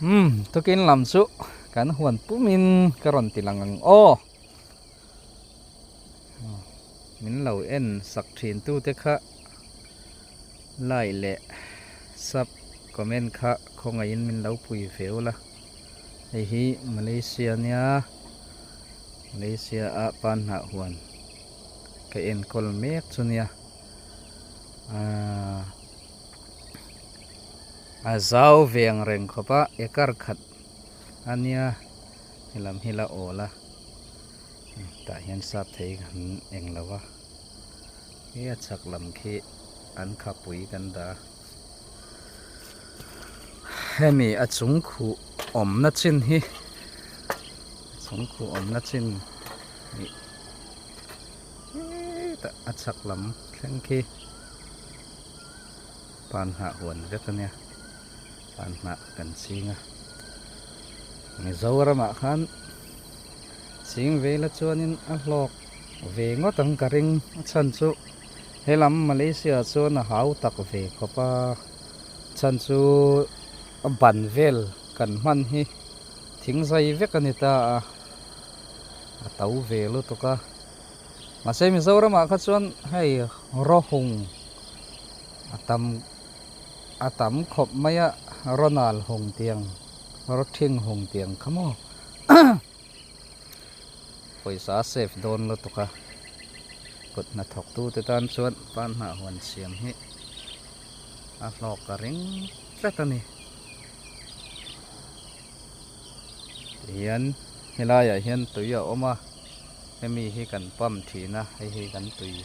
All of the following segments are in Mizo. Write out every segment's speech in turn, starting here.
Umm tukin lam chu kan huan pumin ka rawn ti lang ang aw. Min lo en sak thin tu te kha like leh sub comment kha khawngaihin min lo pui ve ula. Hei hi Malaysia nia Malaysia a pan hnah huan ka enkawl mek chu nia. Aaa a zau ve ang reng khawp a acre khat a nia helam hi la awl a tah hian sap thei kan eng lo va he a chhak lam khi an khapui kan dah a hemi a chung khuh awmna chin hi a chung khuh awmna chin ih. Hetah a chhak lam thleng khi pan hnah huan vek a nia pan hnah kan ching a Mizoramah khan ching ve ila chuanin a hlawk ve ngawt ang ka ring a chhan chu helam Malaysia ah chuan a hau tak ve khawp a chhan chu a ban vel kan hman hi thing zai vek a ni ta a. A to ve lutuk a mahse Mizoramah kha chuan hei rawhung a tam a tam khawp mai a Ronald hung tiang Rawthing hung tiang kha maw pawisa a save dawn lutuk a kut hnathawk tu te tan chuan pan hnah huan siam hi a hlawk a ring tlat a ni. Tihian helaiah hian tui a awm a hemi hi kan pump thin a hei hi kan tui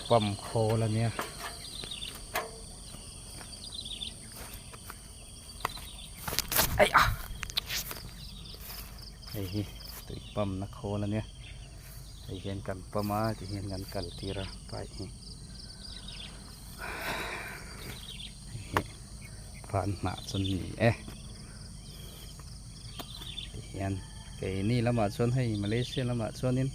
pump khawl a nia. Hei hi tui pump na khawl a nia hei hian kan pump a tihian kan kal tir a pipe hi. Hei hi van hnah chu ni e tihian keini lamah chuan hei Malaysia lamah chuanin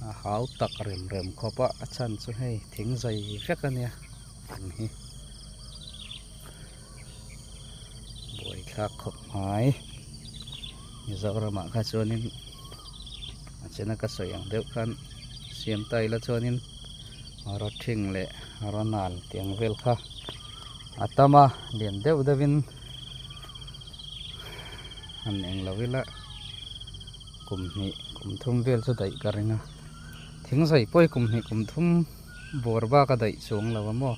a hau tak rem rem khawp a a chhan chu hei thing zai vek a nia thing hi buaithlak khawp mai Mizoramah kha chuanin a chena ka sawi ang deuh khan siam ta ila chuanin rawthing leh rawnal tih ang vel kha a tam a lian deuh deuh in han eng lo ila kum hnih kum thum vel chu daih ka ring a thing zai pawh hi kum hnih kum thum bawr bak a daih chuang lo a maw.